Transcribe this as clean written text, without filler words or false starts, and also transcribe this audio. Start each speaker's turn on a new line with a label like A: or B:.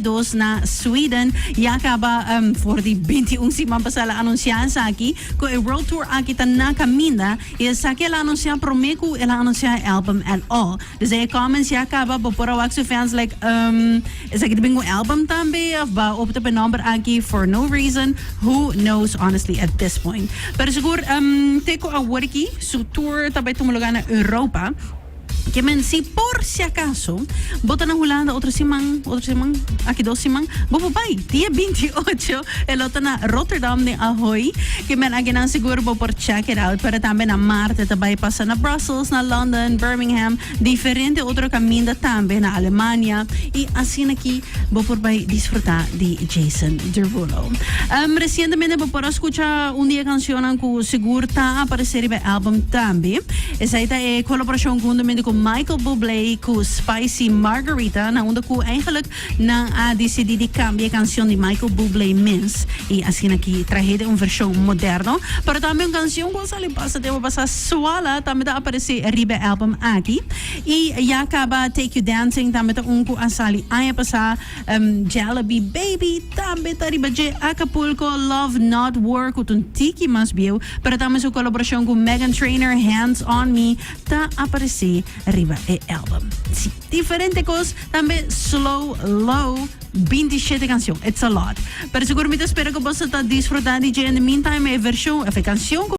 A: 22 na Sweden. Ya caba for di 21 siman pasa el a anuncia esaki, cu e World Tour aki ta na caminda y esaki el a anuncia prome cu el a anuncia e album at all. Dus e comments ya caba bo por a wak su fans like esaki ta bin cu un album tambe of ba opta pa e nomber aki for no reason, who knows honestly at this point. Pero sigur te cu awor aki su tour ta bay tuma lugar na Europa. Ke men si por si acaso bo ta na Hulanda otro siman, otro siman, aki 2 siman, bo por bai. Dia 28 e lo ta na Rotterdam den Ahoy. Ke men akinan sigur bo por check it out. Pero tambe na maart e ta bai pasa na Brussels, na London, Birmingham, diferente otro caminda tambe na Alemania. Y asina aki bo por bai disfruta di Jason Derulo. Recientemente bo por a scucha un di e cancionnan cu sigur ta aparece riba e album tambe. Esey ta e colaboracion juntamente cu Michael Bublé cu Spicy Margarita, na unda cu eigenlijk nan a dicidi di cambia e cancion di Michael Bublé mes y asina aki trahe den un version moderno. Pero tambe un cancion cu a sali basta tempo pasa, Swalla, tambe ta aparece riba e album aki. Y ya caba Take You Dancing tambe ta un cu a sali aña pasa. Jalebi Baby tambe ta riba dje. Acapulco, Love Not War cu ta un tiki mas bieu, pero tambe su colaboracion cu Meghan Trainor, Hands On Me, ta aparece riba e album. Si, diferente cos, tambe Slow Low, 27 cancion, it's a lot. Pero sigur mi ta spera cu boso ta disfruta di dje. In the meantime, e version, of e cancion cu.